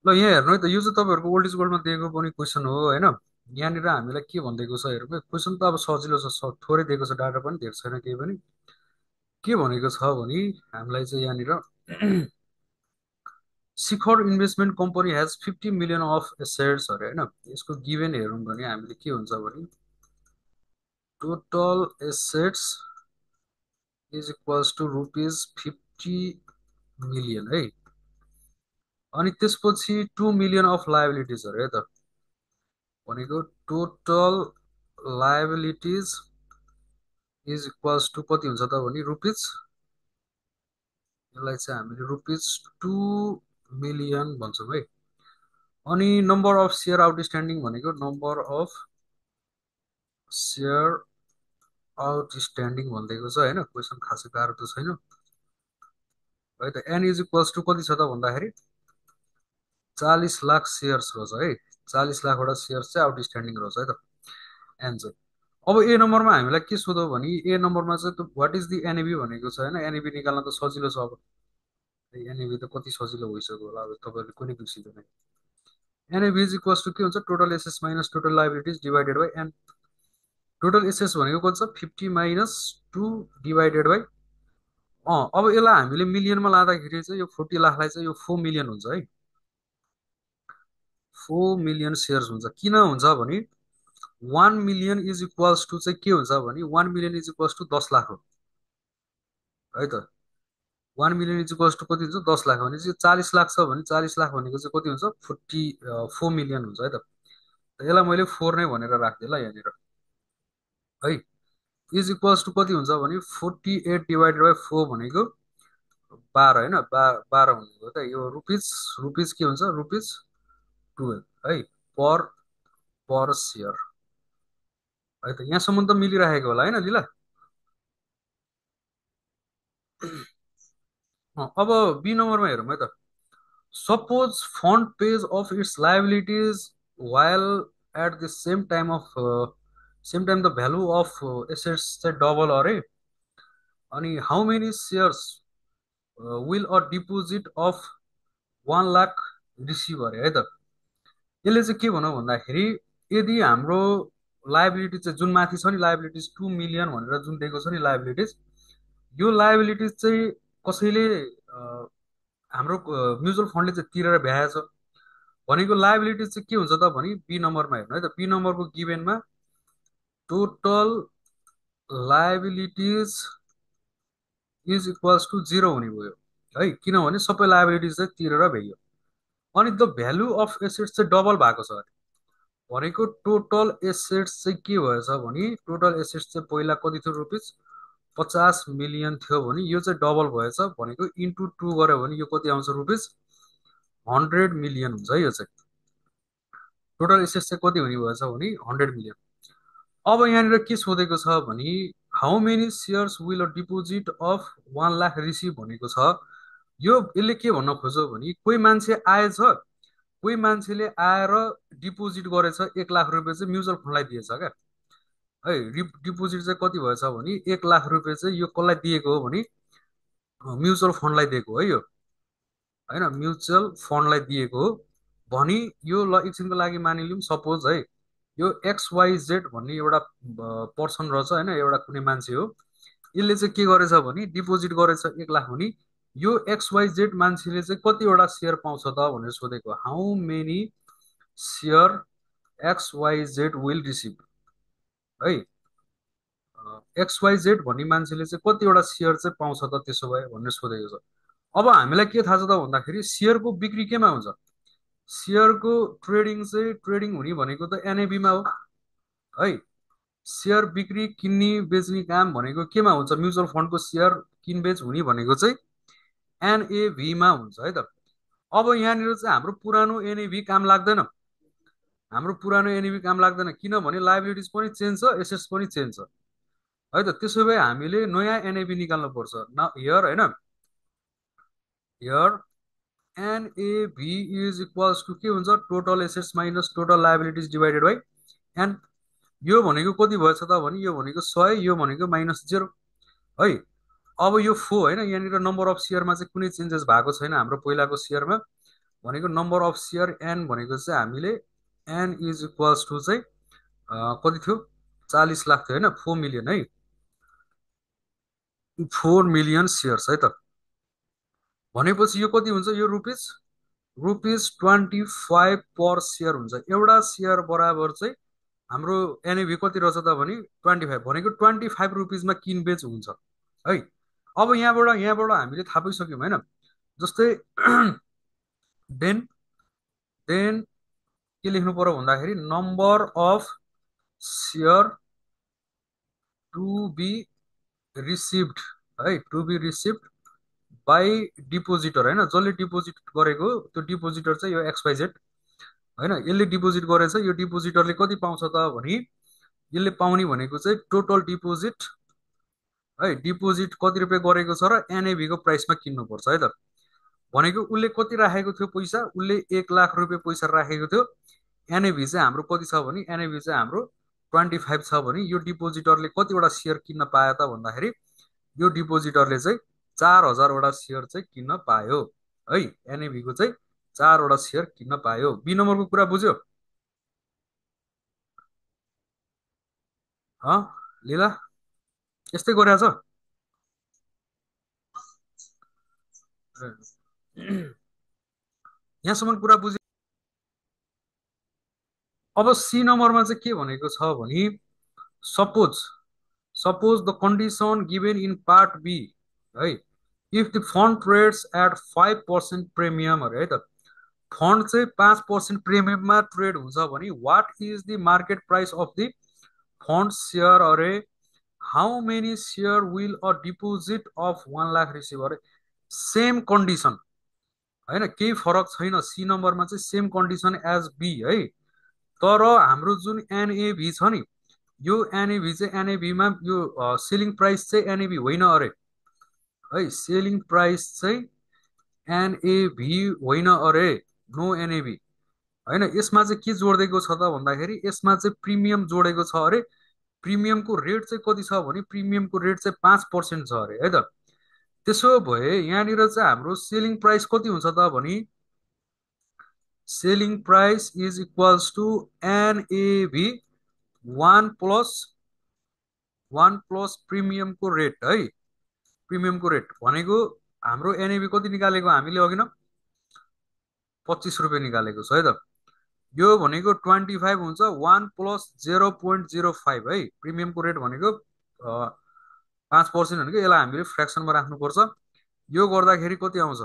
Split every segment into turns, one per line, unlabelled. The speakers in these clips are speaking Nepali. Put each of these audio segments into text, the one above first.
ल यहाँ हेर्नु है त, यो चाहिँ तपाईँहरूको ओल्ड इज गोल्डमा दिएको पनि क्वेसन हो होइन। यहाँनिर हामीलाई के भनिदिएको छ हेर्नु, क्वेसन त अब सजिलो छ, थोरै दिएको छ, डाटा पनि धेरै छैन केही पनि। के भनेको छ भने हामीलाई चाहिँ यहाँनिर Shikhar investment company has 50 million of shares अरे होइन। यसको गिभेन हेरौँ भने हामीले के हुन्छ भने total assets is equals to rupees 50 million है। अनि त्यसपछि 2 मिलियन अफ लाइबिलिटिज अरे है त, भनेको total liabilities is equals to कति हुन्छ त भने रुपिज, यसलाई चाहिँ हामीले रुपिज 2 मिलियन भन्छौँ है। अनि नम्बर अफ सेयर आउटस्ट्यान्डिङ भनेको नम्बर अफ सेयर आउटस्ट्यान्डिङ भनिदिएको छ होइन, क्वेसन खासै गाह्रो त छैन है त। एन इज इक्वल्स टु कति छ त भन्दाखेरि 40 लाख सेयर्स रहेछ है। 40 लाखवटा सेयर्स चाहिँ आउटस्ट्यान्डिङ रहेछ है त एन्सर। अब ए नम्बरमा हामीलाई के सोध्यो भने ए नम्बरमा चाहिँ वाट इज दि एनएबी भनेको छ होइन। एनएबी निकाल्न त सजिलो छ। अब एनएबी त कति सजिलो भइसक्यो होला, अब तपाईँहरूले कुनै बिर्सिँदैन। एनएबी इज इक्वल्स टु के हुन्छ, total assets minus total liabilities divided by N. टोटल एसेट्स भनेको कति छ, 50 - 2 डिभाइडेड बाई अब यसलाई हामीले मिलियनमा लाँदाखेरि चाहिँ यो 40 लाखलाई चाहिँ यो 4 मिलियन हुन्छ है। 4 मिलियन सेयर्स हुन्छ। किन हुन्छ भने 1 मिलियन इज इक्वल्स टु चाहिँ के हुन्छ भने 1 million is equals to 10 lakh हो है त। 1 मिलियन इज इक्वल्स टु कति हुन्छ, 10 लाख भने चाहिँ 40 लाख छ भने 40 लाख भनेको चाहिँ कति हुन्छ, 4 मिलियन हुन्छ है त। यसलाई मैले 4 नै भनेर राख्दिएँ ल यहाँनिर है। इज इक्वल्स टु कति हुन्छ भने 48 डिभाइडेड बाई 4 भनेको 12 होइन, 12 हुने हो त। यो रुपिज रुपिज के हुन्छ, रुपिज 12 है पर पर सेयर है त। यहाँसम्म त मिलिरहेको होला होइन लिला। अब बी नम्बरमा हेरौँ है त। Suppose fund pays off its liabilities while at the same time the value of assets चाहिँ डबल अरे। अनि how many shares will a deposit of 1 lakh receive अरे है त। यसले चाहिँ के भनौँ भन्दाखेरि यदि हाम्रो लाइबिलिटी चाहिँ जुन माथि छ नि, लाइबिलिटिज 2 मिलियन भनेर जुन दिएको छ नि लाइबिलिटिज, यो लाइबिलिटिज चाहिँ कसैले हाम्रो म्युचुअल फन्डले चाहिँ तिरेर भ्याएछ भनेको लाइबिलिटिज चाहिँ के हुन्छ त भने बी नम्बरमा हेर्नु है त। बी नम्बरको गिभेनमा total liabilities is equals to 0 हुने भयो है, किनभने सबै लाइबिलिटिज चाहिँ तिरेर भ्याइयो। अनि द भ्यालु अफ एसेट्स चाहिँ डबल भएको छ अरे। भनेको टोटल एसेट्स चाहिँ के भएछ भने टोटल एसेट्स चाहिँ पहिला कति थियो, रुपिज 50 मिलियन थियो भने यो चाहिँ डबल भएछ भनेको इन्टु 2 गऱ्यो भने यो कति आउँछ, रुपिज 100 मिलियन हुन्छ है। यो चाहिँ टोटल एसेट्स चाहिँ कति हुने भएछ भने 100 मिलियन। अब यहाँनिर के सोधेको छ भने how many shares will a deposit of 1 lakh receive भनेको छ। यो यसले के भन्न खोज्यो भने कोही मान्छे आएछ, कोही मान्छेले आएर डिपोजिट गरेछ 1 लाख रुपियाँ चाहिँ म्युचुअल फन्डलाई दिएछ क्या है। डिपोजिट चाहिँ कति भएछ भने 1 लाख रुपियाँ चाहिँ यो कसलाई दिएको हो भने म्युचुअल फन्डलाई दिएको है यो होइन, म्युचुअल फन्डलाई दिएको हो। भनी यो ल एकछिनको लागि मानिलिउँ सपोज है, यो XYZ भन्ने एउटा पर्सन रहेछ होइन, एउटा कुनै मान्छे हो। यसले चाहिँ के गरेछ भने डिपोजिट गरेछ 1 लाख भने यो XYZ मान्छेले चाहिँ कतिवटा सेयर पाउँछ त भनेर सोधेको। How many share XYZ will receive है। XYZ भन्ने मान्छेले चाहिँ कतिवटा सेयर चाहिँ पाउँछ त त्यसो भए भनेर सोधेको छ। अब हामीलाई के थाहा छ त भन्दाखेरि सेयरको बिक्री केमा हुन्छ, सेयरको ट्रेडिङ हुने भनेको त एनएबीमा हो है। सेयर बिक्री किन्ने बेच्ने काम भनेको केमा हुन्छ, म्युचुअल फन्डको सेयर किनबेच हुने भनेको चाहिँ एनएभीमा हुन्छ है त। अब यहाँनिर चाहिँ हाम्रो पुरानो एनएभी काम लाग्दैन, हाम्रो पुरानो एनएभी काम लाग्दैन किनभने लाइबिलिटिज पनि चेन्ज छ, एसेट्स पनि चेन्ज छ है त। त्यसो भए हामीले नयाँ एनएभी निकाल्नु पर्छ न हियर होइन। Here NAV is equals to के हुन्छ, total assets minus total liabilities divided by N. यो भनेको कति भएछ त भने यो भनेको 100, यो भनेको -0 है। अब यो 4 होइन, यहाँनिर नम्बर अफ सेयरमा चाहिँ कुनै चेन्जेस भएको छैन हाम्रो पहिलाको सेयरमा। भनेको नम्बर अफ सेयर एन भनेको चाहिँ हामीले एन इज इक्वल्स टु चाहिँ कति थियो 40 लाख थियो होइन 4 मिलियन है 4 मिलियन सेयर्स है त भनेपछि यो कति हुन्छ यो रुपिस 25 पर सेयर हुन्छ एउटा सेयर बराबर चाहिँ हाम्रो एनएभी कति रहेछ त भने 25 भनेको 25 रुपिसमा किनबेच हुन्छ है अब यहाँबाट हामीले थाहा पाइसक्यौँ होइन जस्तै देन देन के लेख्नु पर्यो भन्दाखेरि number of share to be received है to be received by depositor होइन जसले डिपोजिट गरेको त्यो डिपोजिटर चाहिँ यो एक्सवाइजेड होइन यसले डिपोजिट गरेछ यो डिपोजिटरले कति पाउँछ त भने यसले पाउने भनेको चाहिँ टोटल डिपोजिट है डिपोजिट कति रुपियाँ गरेको छ र एनएबीको प्राइसमा किन्नुपर्छ है त भनेको उसले कति राखेको थियो पैसा उसले 1 लाख रुपियाँ पैसा राखेको थियो एनएबी चाहिँ हाम्रो कति छ भने एनएबी चाहिँ हाम्रो 25 छ भने यो डिपोजिटरले कतिवटा सेयर किन्न पायो त भन्दाखेरि यो डिपोजिटरले चाहिँ 4,000वटा सेयर चाहिँ किन्न पायो है एनएबीको चाहिँ 4वटा सेयर किन्न पायो बी नम्बरको कुरा बुझ्यो लिला यस्तै गरेछ यहाँसम्म कुरा बुझ्यो अब सी नम्बरमा चाहिँ के भनेको छ भने suppose suppose the condition given in part B है if the fund trades at 5% premium अरे है त फन्ड चाहिँ 5% प्रिमियममा ट्रेड हुन्छ भने what is the market price of the fund share अरे how many share will a deposit of 1 lakh receive अरे सेम कन्डिसन होइन केही फरक छैन सी नम्बरमा चाहिँ सेम कन्डिसन एज बी है तर हाम्रो जुन एनएभी छ नि यो एनएभी चाहिँ एनएभीमा यो सेलिङ प्राइस चाहिँ एनएभी होइन अरे है सेलिङ प्राइस चाहिँ एनएभी होइन अरे नो एनएभी होइन यसमा चाहिँ के जोडिदिएको छ त भन्दाखेरि यसमा चाहिँ प्रिमियम जोडेको छ अरे प्रिमियमको रेट चाहिँ कति छ भने प्रिमियमको रेट चाहिँ 5% छ अरे है त त्यसो भए यहाँनिर चाहिँ हाम्रो सेलिङ प्राइस कति हुन्छ त भने selling price is equals to NAV one plus प्रिमियमको रेट है प्रिमियमको रेट भनेको हाम्रो एनएभी कति निकालेको हामीले अघि न 25 रुपियाँ निकालेको छ है त यो भनेको 25 हुन्छ 1 प्लस 0.05 है प्रिमियमको रेट भनेको 5% भनेको यसलाई हामीले फ्रेक्सनमा राख्नुपर्छ यो गर्दाखेरि कति आउँछ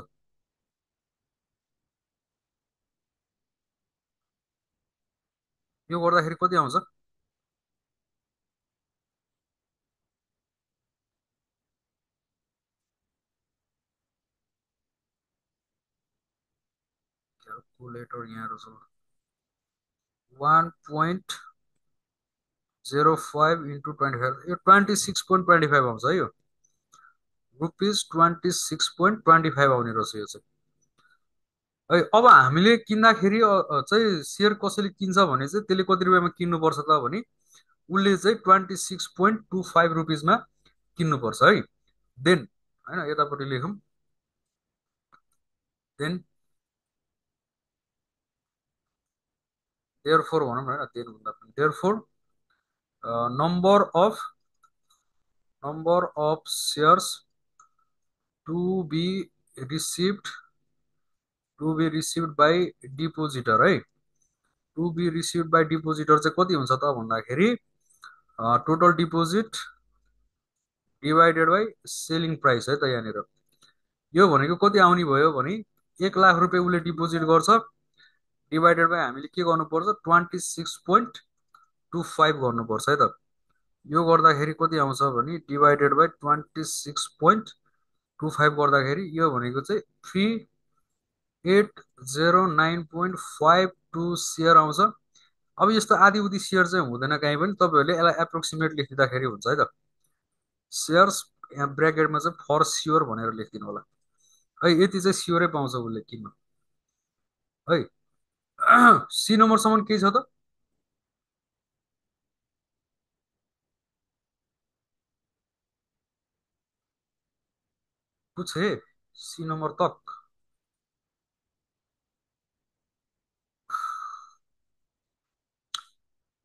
यो गर्दाखेरि कति आउँछ क्यालकुलेटर यहाँ रहेछ 1.05 इन्टु 25 यो 26.25 आउँछ है यो रुपिस 26.25 आउने रहेछ यो चाहिँ है अब हामीले किन्दाखेरि चाहिँ सेयर कसैले किन्छ भने चाहिँ त्यसले कति रुपियाँमा किन्नुपर्छ त भने उसले चाहिँ 26.25 रुपिसमा किन्नुपर्छ है देन होइन यतापट्टि लेखौँ देन देयर फोर भनौँ न होइन देन भन्दा पनि therefore number of number of shares to be received to be received by depositor है to be received by depositor चाहिँ कति हुन्छ त भन्दाखेरि total deposit divided by selling price है त यहाँनिर यो भनेको कति आउने भयो भने 1 लाख रुपियाँ उसले डिपोजिट गर्छ डिभाइडेड बाई हामीले के गर्नुपर्छ 26.25 गर्नुपर्छ है त यो गर्दाखेरि कति आउँछ भने डिभाइडेड बाई 26.25 गर्दाखेरि यो भनेको चाहिँ 3809.52 सेयर आउँछ अब यस्तो आधी उधी सेयर चाहिँ हुँदैन काहीँ पनि तपाईँहरूले यसलाई एप्रोक्सिमेट लेखिदिँदाखेरि हुन्छ है त सेयर्स ब्रेकेटमा चाहिँ फर स्योर भनेर लेखिदिनु होला है यति चाहिँ स्योरै पाउँछ उसले किन्न है सी नम्बरसम्म केही छ त पूछे सी नंबर तक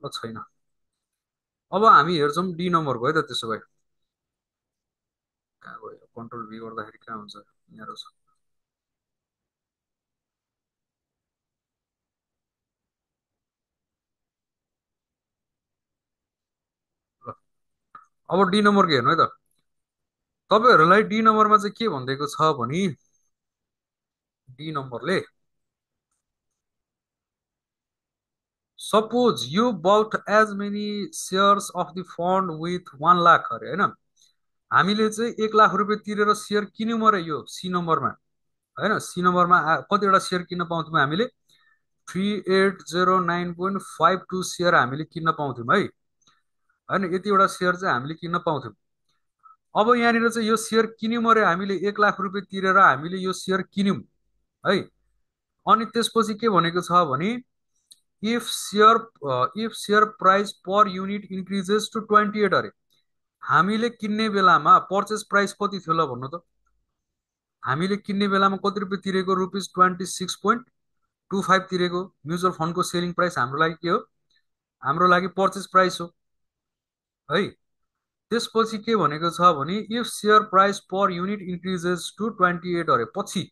छैन। अब हामी हेर्छौँ डी नम्बरको है त, त्यसो भए कहाँ गयो, कन्ट्रोल भी गर्दाखेरि कहाँ हुन्छ, यहाँ रहेछ। ल, अब डी नम्बरको हेर्नु है त। तपाईँहरूलाई डी नम्बरमा चाहिँ के भनिदिएको छ भने, डी नम्बरले suppose you bought as many shares of the fund with 1 lakh अरे होइन, हामीले चाहिँ 1 लाख रुपियाँ तिरेर सेयर किन्यौँ अरे यो सी नम्बरमा होइन। सी नम्बरमा कतिवटा सेयर किन्न पाउँथ्यौँ हामीले, 3809.52 सेयर हामीले किन्न पाउँथ्यौँ है होइन, यतिवटा सेयर चाहिँ हामीले किन्न पाउँथ्यौँ। अब यहाँनिर चाहिँ यो सेयर किन्यौँ अरे हामीले, 1 लाख रुपियाँ तिरेर हामीले यो सेयर किन्यौँ है। अनि त्यसपछि के भनेको छ भने, if share if share price per unit increases to 28 अरे, हामीले किन्ने बेलामा पर्चेस प्राइस कति थियो ल भन्नु त। हामीले किन्ने बेलामा कति रुपियाँ तिरेको, रुपिस 26.25 तिरेको। म्युचुअल फन्डको सेलिङ प्राइस हाम्रो लागि के हो, हाम्रो लागि पर्चेस प्राइस हो है। त्यसपछि के भनेको छ भने, if share price per unit increases to 28 अरे, पछि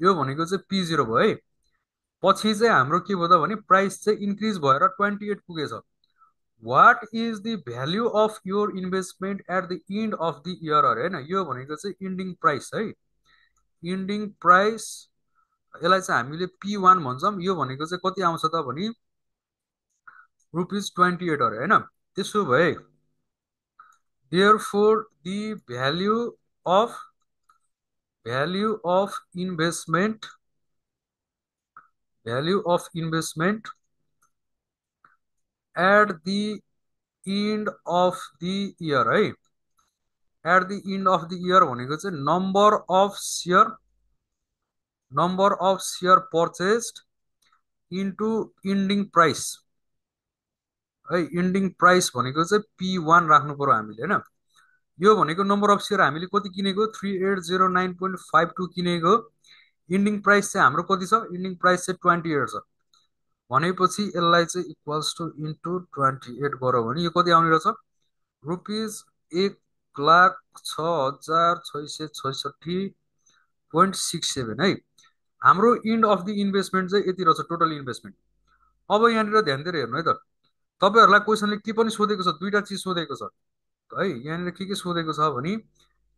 यो भनेको चाहिँ P0 भयो है। पछि चाहिँ हाम्रो के भयो त भने, प्राइस चाहिँ इन्क्रिज भएर 28 पुगेछ। What is the value of your investment at the end of the year अरे होइन, यो भनेको चाहिँ इन्डिङ प्राइस है। इन्डिङ प्राइस, यसलाई चाहिँ हामीले P1 भन्छौँ। यो भनेको चाहिँ कति आउँछ त भने, रुपिस 28 अरे होइन। त्यसो भए therefore the value of investment at the end of the year है, at the end of the year भनेको चाहिँ number of share purchased into ending price है। इन्डिङ प्राइस भनेको चाहिँ P1 राख्नु पर्यो हामीले होइन। यो भनेको नम्बर अफ सेयर हामीले कति किनेको, 3809.52 किनेको। इन्डिङ प्राइस चाहिँ हाम्रो कति छ, इन्डिङ प्राइस चाहिँ 28 छ भनेपछि यसलाई चाहिँ इक्वल्स टु इन्टु 28 गऱ्यो भने यो कति आउने रहेछ, रुपिस 1,06,667.67 है। हाम्रो इन्ड अफ द इन्भेस्टमेन्ट चाहिँ यति रहेछ, टोटल इन्भेस्टमेन्ट। अब यहाँनिर ध्यान दिएर हेर्नु है त, तपाईँहरूलाई क्वेसनले के पनि सोधेको छ, दुईटा चिज सोधेको छ है। यहाँनिर के सोधेको छ भने,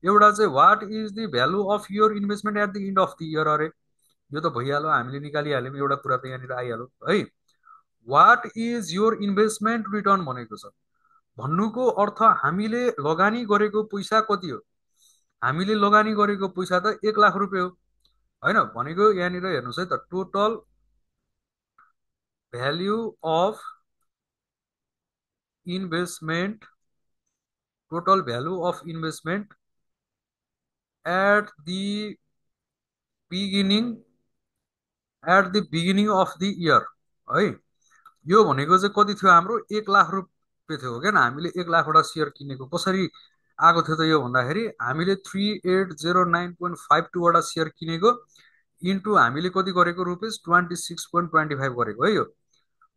एउटा चाहिँ what is the value of your investment at the end of the year अरे, यो त भइहाल्यो, हामीले निकालिहाल्यौँ, एउटा कुरा त यहाँनिर आइहाल्यो है। What is your investment return भनेको छ, भन्नुको अर्थ हामीले लगानी गरेको पैसा कति हो। हामीले लगानी गरेको पैसा त 1 लाख रुपियाँ हो होइन। भनेको यहाँनिर हेर्नुहोस् है त, value of investment total value of investment at the beginning of the year है। यो भनेको चाहिँ कति थियो, हाम्रो 1 लाख रुपियाँ थियो क्या, हामीले 1 लाखवटा सेयर किनेको। कसरी आएको थियो त यो भन्दाखेरि, हामीले 3809.52वटा सेयर किनेको इन्टु हामीले कति गरेको, रुपिस 26.25 गरेको है। यो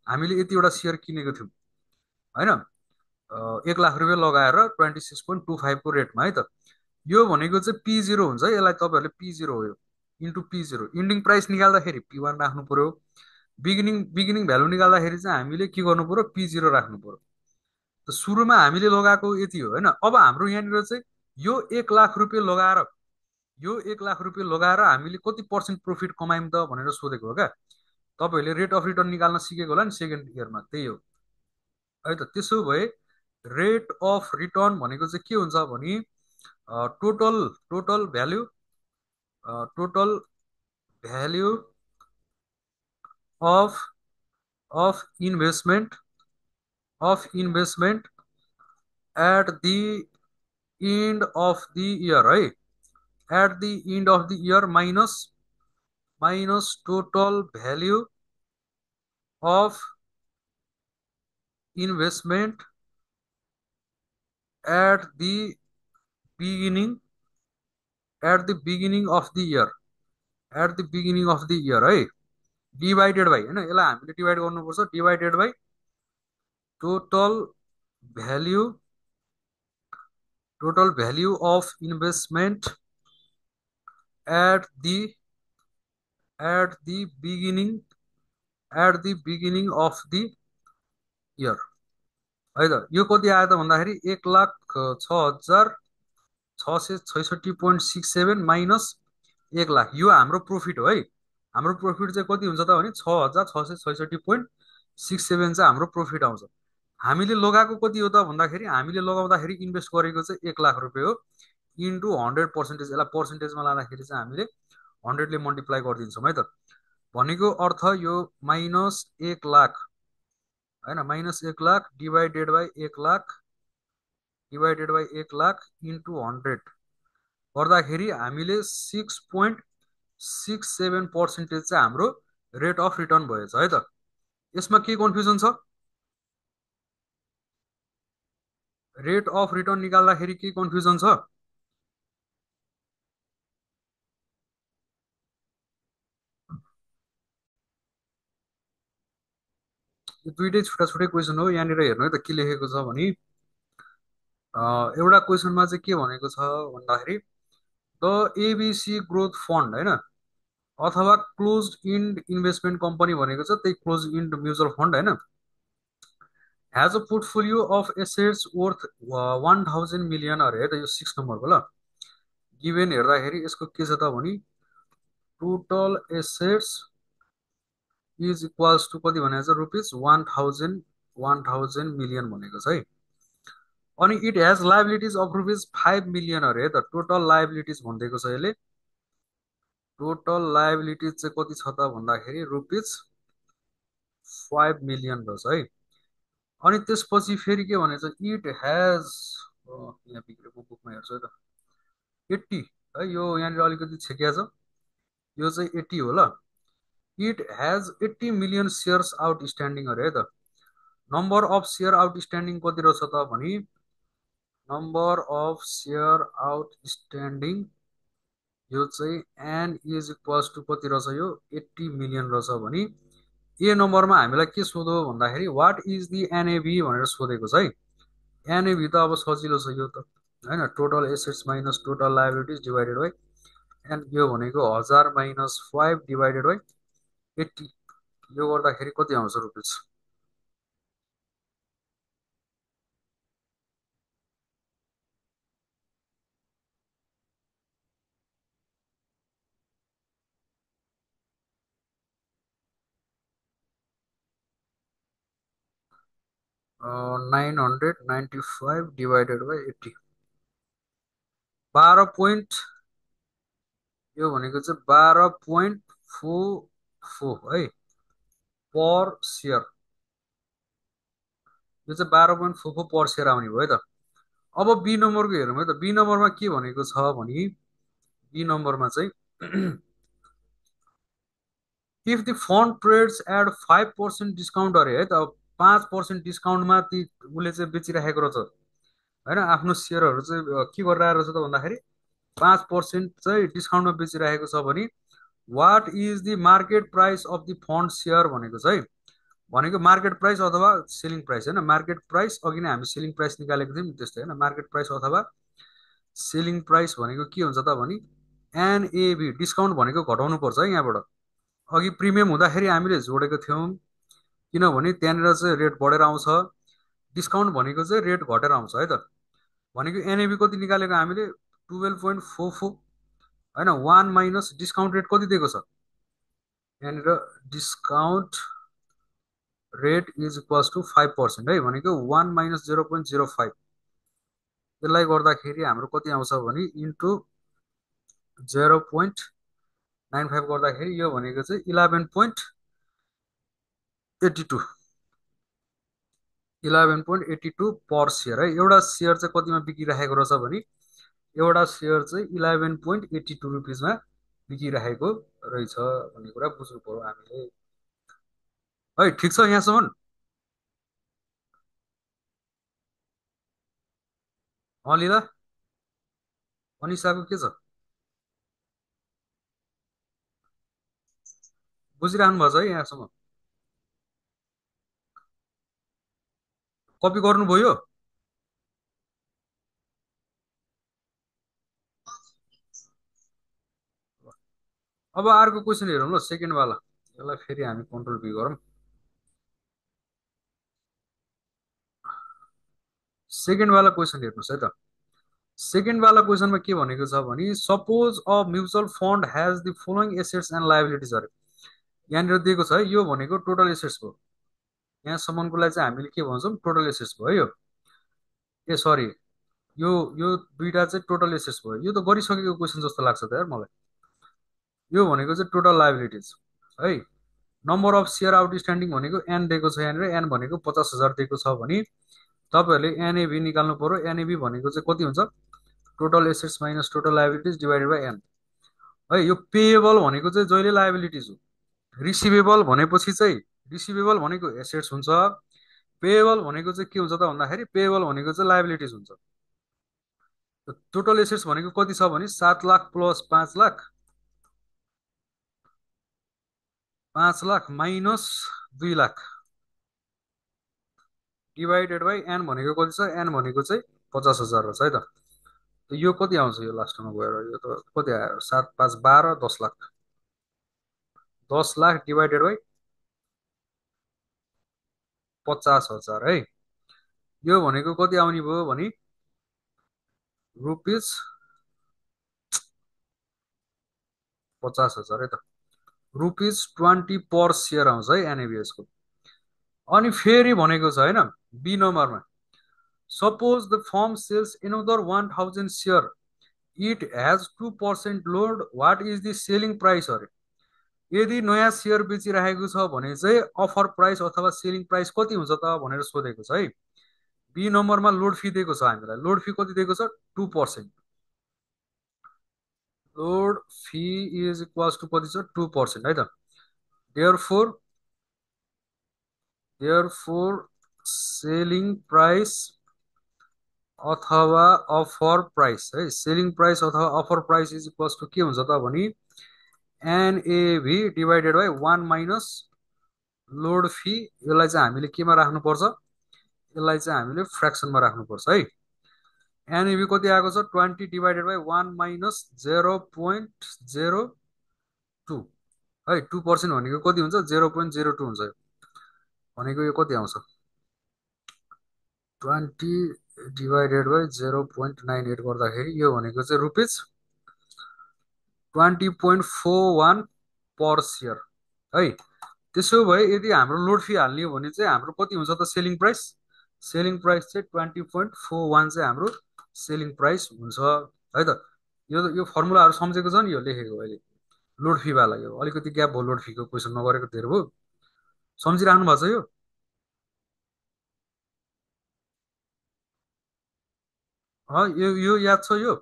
हामीले यतिवटा सेयर किनेको थियौँ होइन, 1 लाख रुपियाँ लगाएर 26.25को रेटमा है त। यो भनेको चाहिँ P0 हुन्छ है, यसलाई तपाईँहरूले P0 हो यो, इन्टु P0। इन्डिङ प्राइस निकाल्दाखेरि P1 राख्नु पर्यो, बिगिनिङ भ्यालु निकाल्दाखेरि चाहिँ हामीले के गर्नु पर्यो, P0 राख्नु पर्यो। त सुरुमा हामीले लगाएको यति हो होइन। अब हाम्रो यहाँनिर चाहिँ यो 1 लाख रुपियाँ लगाएर, हामीले कति पर्सेन्ट प्रफिट कमायौँ त भनेर सोधेको हो क्या। तपाईँहरूले रेट अफ रिटर्न निकाल्न सिकेको होला नि सेकेन्ड इयरमा, त्यही हो है त। त्यसो भए रेट अफ रिटर्न भनेको चाहिँ के हुन्छ भने, total value of investment at the end of the year है, at the end of the year minus total value of investment at the beginning of the year है, डिभाइडेड बाई होइन, यसलाई हामीले डिभाइड गर्नुपर्छ, divided by total value of investment at the at the beginning of the year है त। यो कति आयो त भन्दाखेरि 1,06,666.67 माइनस 1 लाख, यो हाम्रो प्रोफिट हो है। हाम्रो प्रोफिट चाहिँ कति हुन्छ त भने 6,666.67 चाहिँ हाम्रो प्रोफिट आउँछ। हामीले लगाएको कति हो त भन्दाखेरि हामीले लगाउँदाखेरि इन्भेस्ट गरेको चाहिँ 1 लाख रुपियाँ हो, इन्टु 100%। यसलाई पर्सेन्टेजमा लाँदाखेरि चाहिँ हामीले 100ले मल्टिप्लाई गरिदिन्छौँ है त। भनेको अर्थ यो -1 लाख होइन, -1 लाख डिभाइडेड बाई 1 लाख गर्दाखेरि हामीले 6.67% चाहिँ हाम्रो रेट अफ रिटर्न भएछ है त। यसमा के कन्फ्युजन छ? रेट अफ रिटर्न निकाल्दाखेरि के कन्फ्युजन छ? यो दुइटै छुट्टा छुट्टै क्वेसन हो। यहाँनिर हेर्नु है त के लेखेको छ भने एउटा क्वेसनमा चाहिँ के भनेको छ भन्दाखेरि द एबिसी ग्रोथ फन्ड होइन, अथवा क्लोज इन्ड इन्भेस्टमेन्ट कम्पनी भनेको छ, त्यही क्लोज इन्ड म्युचुअल फन्ड होइन, has a portfolio of assets worth 1,000 million अरे है त। यो 6 नम्बरको ल गिभेन हेर्दाखेरि यसको के छ त भने total assets is equals to कति भनेको छ रुपिस 1,000 भनेको छ है। अनि it has liabilities of rupees 5 million अरे है त। टोटल लाइबिलिटिज भनिदिएको छ यसले। टोटल लाइबिलिटिज चाहिँ कति छ त भन्दाखेरि रुपिस 5 मिलियन रहेछ है। अनि त्यसपछि फेरि के भनेको छ, इट हेज यहाँ बिग्रेको बुकमा हेर्छु है त 80 है, यो यहाँनिर अलिकति छेकिया छ, यो चाहिँ 80 हो ल। It has 80 million shares outstanding अरे है त। नम्बर अफ सेयर आउटस्ट्यान्डिङ कति रहेछ त भने नम्बर अफ सेयर आउटस्ट्यान्डिङ यो चाहिँ एन इज इक्वल्स टु कति रहेछ, यो 80 मिलियन रहेछ भने ए नम्बरमा हामीलाई के सोध्यो भन्दाखेरि वाट इज दि एनएबी भनेर सोधेको छ है। एनएबी त अब सजिलो छ यो त होइन, total assets minus total liabilities divided by and यो भनेको 1000 - 5 डिभाइडेड बाई 80, यो गर्दाखेरि कति आउँछ रुपिस 995 डिभाइडेड बाई 80, 12 यो भनेको चाहिँ 12.44 है पर सेयर। यो चाहिँ 12.44 पर सेयर आउने भयो है त। अब बी नम्बरको हेरौँ है त। बी नम्बरमा के भनेको छ भने बी नम्बरमा चाहिँ if the fund trades at 5% discount अरे है त। 5% डिस्काउन्टमा ती उसले चाहिँ बेचिराखेको रहेछ होइन, आफ्नो सेयरहरू चाहिँ के गरेर आएर छ त भन्दाखेरि 5% चाहिँ डिस्काउन्टमा बेचिरहेको छ भने what is the market price of the fund share भनेको छ है। भनेको मार्केट प्राइस अथवा सेलिङ प्राइस होइन, मार्केट प्राइस अघि नै हामी सेलिङ प्राइस निकालेको थियौँ त्यस्तै होइन, मार्केट प्राइस अथवा सेलिङ प्राइस भनेको के हुन्छ त भने एनएबी, डिस्काउन्ट भनेको घटाउनु पर्छ है यहाँबाट। अघि प्रिमियम हुँदाखेरि हामीले जोडेको थियौँ, किनभने त्यहाँनिर चाहिँ रेट बढेर आउँछ, डिस्काउन्ट भनेको चाहिँ रेट घटेर आउँछ है त। भनेको एनएबी कति निकालेको हामीले 12.44 होइन, 1 - डिस्काउन्ट रेट कति दिएको छ यहाँनिर, discount rate is equals to 5% है, भनेको 1 - 0.05, त्यसलाई गर्दाखेरि हाम्रो कति आउँछ भने इन्टु 0.95 गर्दाखेरि यो भनेको चाहिँ 11.82 पर सेयर है। एउटा सेयर चाहिँ कतिमा बिकिराखेको रहेछ भने एउटा सेयर चाहिँ 11.82 रुपिसमा बिकिराखेको रहेछ भन्ने कुरा बुझ्नु पर्यो हामीले है। ठिक छ यहाँसम्म? अलिला अनिसाको के छ, बुझिराख्नु भएको छ है यहाँसम्म? कपी गर्नुभयो? अब अर्को क्वेसन हेरौँ ल, सेकेन्ड वाला। यसलाई फेरि हामी कन्ट्रोल भी गरौँ। सेकेन्ड वाला क्वेसन हेर्नुहोस् है त। सेकेन्ड वाला क्वेसनमा के भनेको छ भने, suppose a mutual fund has the following assets and liabilities अरे। यहाँनिर दिएको छ है, यो भनेको टोटल एसेट्स भयो। यहाँसम्मकोलाई चाहिँ हामीले के भन्छौँ, टोटल एसेट्स भयो है यो। ए सरी, यो यो दुईटा चाहिँ टोटल एसेट्स भयो। यो त गरिसकेको क्वेसन जस्तो लाग्छ त यार मलाई। यो भनेको चाहिँ टोटल लाइबिलिटिज है। नम्बर अफ सेयर आउटस्ट्यान्डिङ भनेको एन दिएको छ यहाँनिर, एन भनेको 50,000 दिएको छ भने तपाईँहरूले एनएबी निकाल्नु पर्यो। एनएबी भनेको चाहिँ कति हुन्छ, total assets minus total liabilities divided by N है। यो पेएबल भनेको चाहिँ जहिले लाइबिलिटिज हो। रिसिभेबल भनेपछि चाहिँ, रिसिभेबल भनेको एसेट्स हुन्छ, पेएबल भनेको चाहिँ के हुन्छ त भन्दाखेरि, पेएबल भनेको चाहिँ लाइबिलिटिज हुन्छ। टोटल एसेट्स भनेको कति छ भने 7 lakh plus 5 lakh, 5 lakh minus 2 lakh divided by N भनेको कति छ, एन भनेको चाहिँ 50,000 रहेछ है त। यो कति आउँछ, यो लास्टमा गएर यो त कति आयो, 7 5 12 10 लाख। 10 लाख डिभाइडेड बाई 50,000 है। यो भनेको कति आउने भयो भने रुपिज 50,000 है त, रुपिज 20 पर सेयर आउँछ है एनएबिएसको। अनि फेरि भनेको छ होइन, बी नम्बरमा, suppose the firm sells another 1,000 share, it has 2% load, what is the selling price अरे। यदि नयाँ सेयर बेचिरहेको छ भने चाहिँ अफर प्राइस अथवा सेलिङ प्राइस कति हुन्छ त भनेर सोधेको छ है। बी नम्बरमा लोड फी दिएको छ हामीलाई। लोड फी कति दिएको छ, 2%। Load fee is equals to कति छ, 2% है त। देयरफोर देयरफोर सेलिङ प्राइस अथवा अफर प्राइस है, सेलिङ प्राइस अथवा offer price is equals to के हुन्छ त भने NAV divided by 1 minus load fee. यसलाई चाहिँ हामीले केमा राख्नुपर्छ, यसलाई चाहिँ हामीले फ्रेक्सनमा राख्नुपर्छ है। एनएभी कति आएको छ, 20 डिभाइडेड बाई 1 माइनस 0.02 है। 2% भनेको कति हुन्छ, 0.02 हुन्छ। भनेको यो कति आउँछ, 20 डिभाइडेड बाई 0.98 गर्दाखेरि यो भनेको चाहिँ रुपिज 20.41 पर सेयर है। त्यसो भए यदि हाम्रो लोड फी हाल्ने हो भने चाहिँ हाम्रो कति हुन्छ त सेलिङ प्राइस, सेलिङ प्राइस चाहिँ 20.41 चाहिँ हाम्रो सेलिङ प्राइस हुन्छ है त। यो फर्मुलाहरू सम्झेको छ नि, यो लेखेको अहिले लोड फीवाला। यो अलिकति ग्याप भयो, लोड फीको क्वेसन नगरेको धेरै भयो। सम्झिराख्नु भएको छ यो? यो याद छ यो?